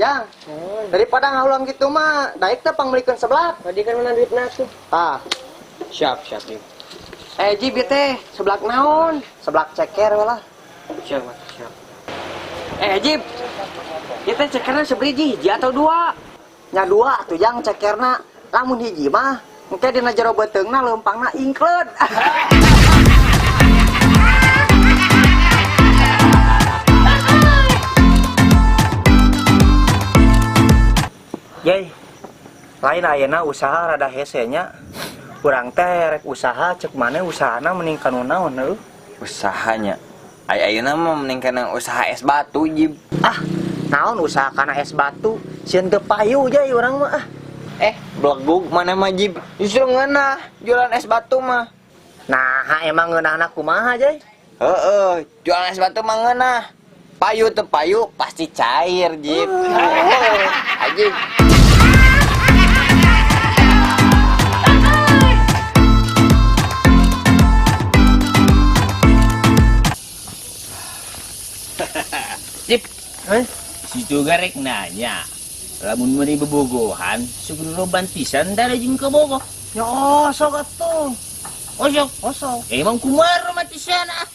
Jang. Daripada ngahulang kitu mah, daek teh pangmeulikeun seblak. Tadi kan mana duitna tuh? Tah. Siap, siap, Jib. Jib ieu teh seblak naon? Seblak ceker lah. Siap, siap. Jib. Ieu teh cekerna seberiji, hiji atau dua? Nya dua tuh Jang cekerna. Lamun hiji mah engke dina jero beuteungna leumpangna ingkleud. Yey, lain ayeuna usaha rada hese nya. Urang teh rek usaha cek maneh usahana mending kanu naon heuh? Usahanya. Ai ayeuna mah mending kana usaha es batu, Jib. Ah, naon usaha kana es batu? Sieun teu payu jai urang mah ah. Belegug maneh mah Jib. Justru ngeunah jualan es batu mah. Nah, emang ngeunahna kumaha jai? Heeh, jualan es batu mah ngeunah. Payu teu payu pasti cair, Jib. Ajib. Jip, si juga rek nanya. Lamun meuni bebogohan, sugan romantisan da jeung kabogoh. Ya osok atuh. Osok, Osok. Emang kumaha romantisan ah?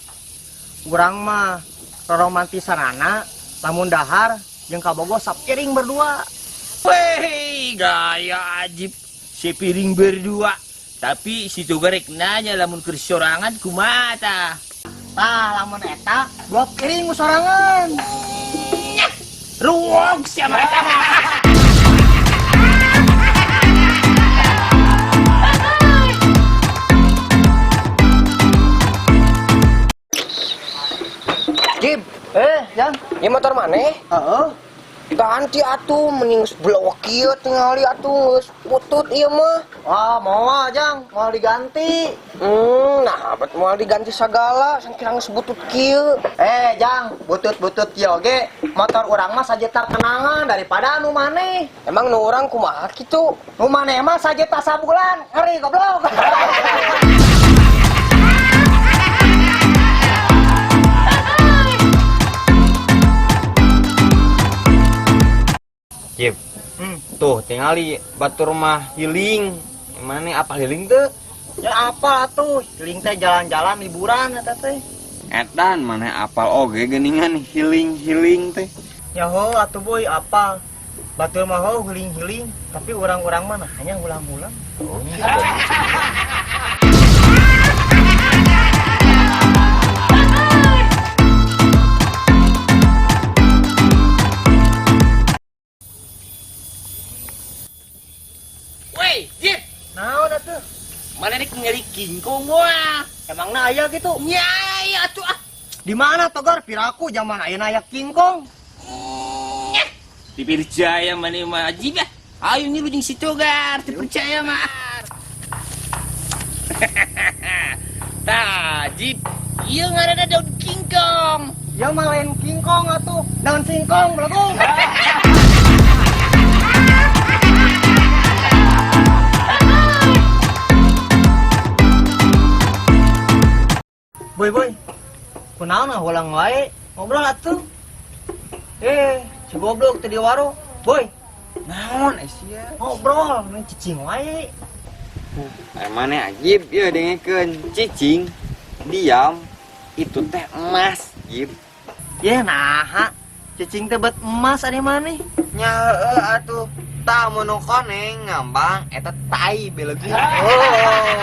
Urang mah romantisanana lamun dahar jeung kabogoh sapiring berdua. Weh, gaya ajib. Sepiring berdua. Tapi si juga rek nanya lamun keur sorangan kumaha tah? Tah lamun eta dua piring sorangan. Ruwog sia mah eta mah. Jib, Jang. ieu motor maneh? Heeh. Ganti atuh mending geus blowek kieu tingali atuh geus putut ieu mah. Wah, moal Jang, moal diganti. Nah, bet moal diganti sagala sangkira geus butut kieu. Jang, butut-butut kieu oge motor urang mah sajetar kenangan daripada anu maneh. Emang nu urang kumaha kitu? Nu maneh mah sajeta sabulan, ngeri goblok. Jib. Tuh, tingali batur mah healing. Mana apa healing tuh? Ya apa tuh? Healing teh jalan-jalan liburan eta teh. Edan mana apal oge geuningan healing-healing teh. Ya ho atuh boy apal. Batur mah ho healing-healing, tapi urang-urang mah hanya ulang-ulang. Oh. Weh, Jip, Naon atuh? mana rek nyari kingkong moal? Emangna aya gitu? Nya aya atuh ah. Di mana Togar? Piraku zaman ayeuna aya kingkong. Dipercaya mana mah Ajib ah. Ayo ngilu jeung si Togar, dipercaya mah. Tah, Jip, ieu ngaranna daun kingkong. Ya mah lain kingkong atuh, daun singkong belagu. Boy, boy. Kunaon ah ulang wae, ngobrol atuh. Si goblok teh di waro. Boy, Naon sia? ngobrol, main cicing wae. Mana ajib ya dengekeun cicing diam itu teh emas, Jib. Ye naha, cicing teh bet emas ane maneh. Nya heueuh atuh. Tah mun nu koneng ngambang eta tai belegu. Oh.